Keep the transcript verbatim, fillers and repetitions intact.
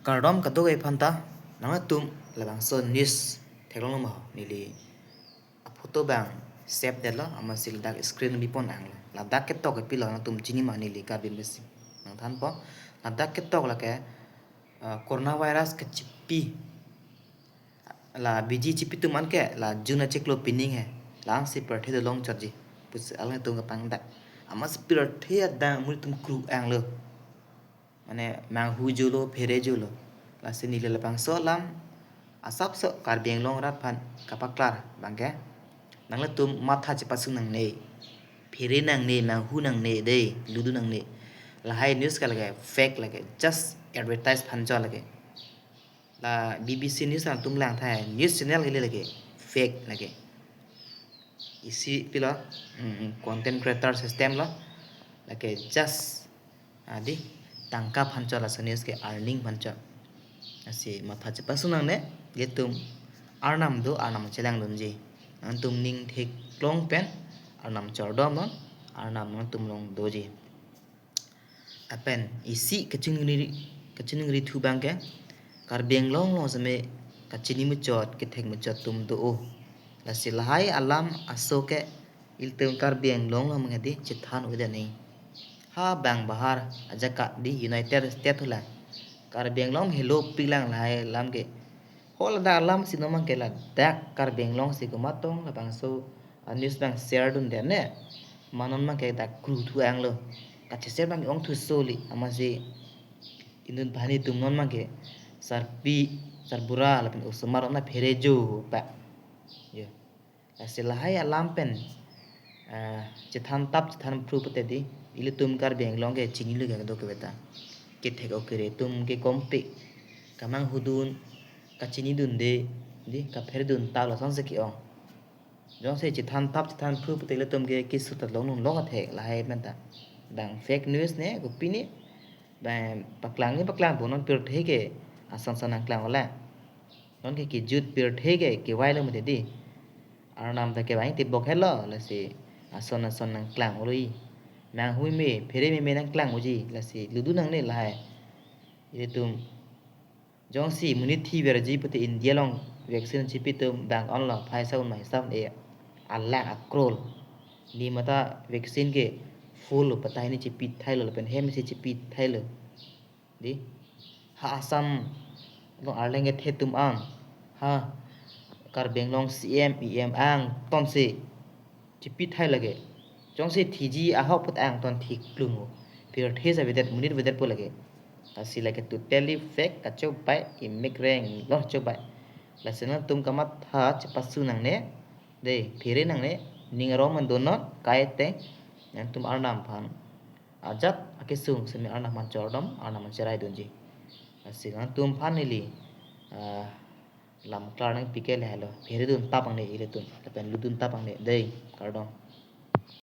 Kardom kadokave aphanta, nangtum labangso news theklong ma, neli aphoto abang save detlo, amatsi ladak screen bipon anglo. Ladak ketok ke pilo nangtum chini ma, neli Karbi mesi nangthanpo. Ladak ketok lake, ah, coronavirus kechipi. La biji chipi atum anke la June achiklo pining he. Langsi pirthe dolong chotji pusi alangtum kapangdak. Amatsi pirthe adang amonit atum kru anglo. Mane manghu jolo, phere jolo. Lasi neli labangso alam asapso Karbi Anglong arat aphan kapaklar abangke, nanglitum matha chepasung nangne, phere nangne, manghu nangne dei, ludu nangne. Lahai news ke lake fake, lake just advertise aphan chot lake. La B B C news nangtum langtha, news channel ke lake fake lake. Isi pilo, mm, content creator system lo, lake just, ah, dei, tangka aphan chot, laso news ke earning aphan chot. Lasi matha chepasung nangne, ilitum arnam do, arnam chelangdunji. Nangtum ning theklong pen arnam chordomnon, arnam nangtum along doji. Lapen isi kachiningri, kachiningrithu abangke, Karbi Anglong along seme kachini muchot, kethek muchot atum do-o. Lasi lahai alam aso ke ilitum Karbi Anglong along mangadi chethan uda ni. Ha bang bahar ajak ka dei United States hula. Karbi Anglong helo pilang lahai alam ke. Ho ladak alam si non abangke ladak Karbi Anglong si komatong labangso, ah, news abang share dunde ne. Ma non abangke dak kru thu anglo. Kacheshare abang ongthu soli, amatsi indun bhani atum non abangke sarpi, sarbura lapen osomar ona phere jo pa. Yo. Lasi lahai alam pen, ah, chethan tap chethan phru pute dei, ilitum Karbi Anglong ke chinilo ke kadokave ta. Kethek okere atum ke kompe, kamanghu dun, kachini dunde, dei, kaphere dun ta lasonsi ke-ong. Jongsi chethan tap chethan phru pute ilitum ke keso ta longnung long athek lahai pen ta. Bang fake news ne, kopi ne, bang paklang ne paklang po, non pirthe ke ason son nangklang ola. Non ke kejut pirthe ke kevailo mate dei. Arnam ta kevang tibok helo, lasi ason ason nangklang olo-i. Manghu meme, phere meme nangklang unji, lasi ludu nangne lahai. Ilitum jongsi monit thiverji pute India along vaccine chipi atum bang onlo, Pfizer un ma hisap e, alakh akror. Ni mata vaccine ke full patai ni chipi thailo lapen hem si chipi thailo. Dei, ha Assam along arleng kethe atum an, ha Karbi Anglong C M, E M angtonsi chipi thai lake. Jongsi thiji ahok put angton thiklung o. Pirthe sa avedet, monit avedet po lake. Lasi lake totally fake, kachobai, imek reng lo chobai. Lasi nangtum kamatha chepasung nangne, dei, phere nangne, ning arong mandon non, kaite, nangtum arnam aphan ajat akesung seme arnam aphan chordom, arnam aphan cherai dunji. Lasi nangtum aphan neli, ah, lam klar nangpi ke lahelo. Phere dun tap nangne ilitum, lapen ludun tap nangne, dei, kardom.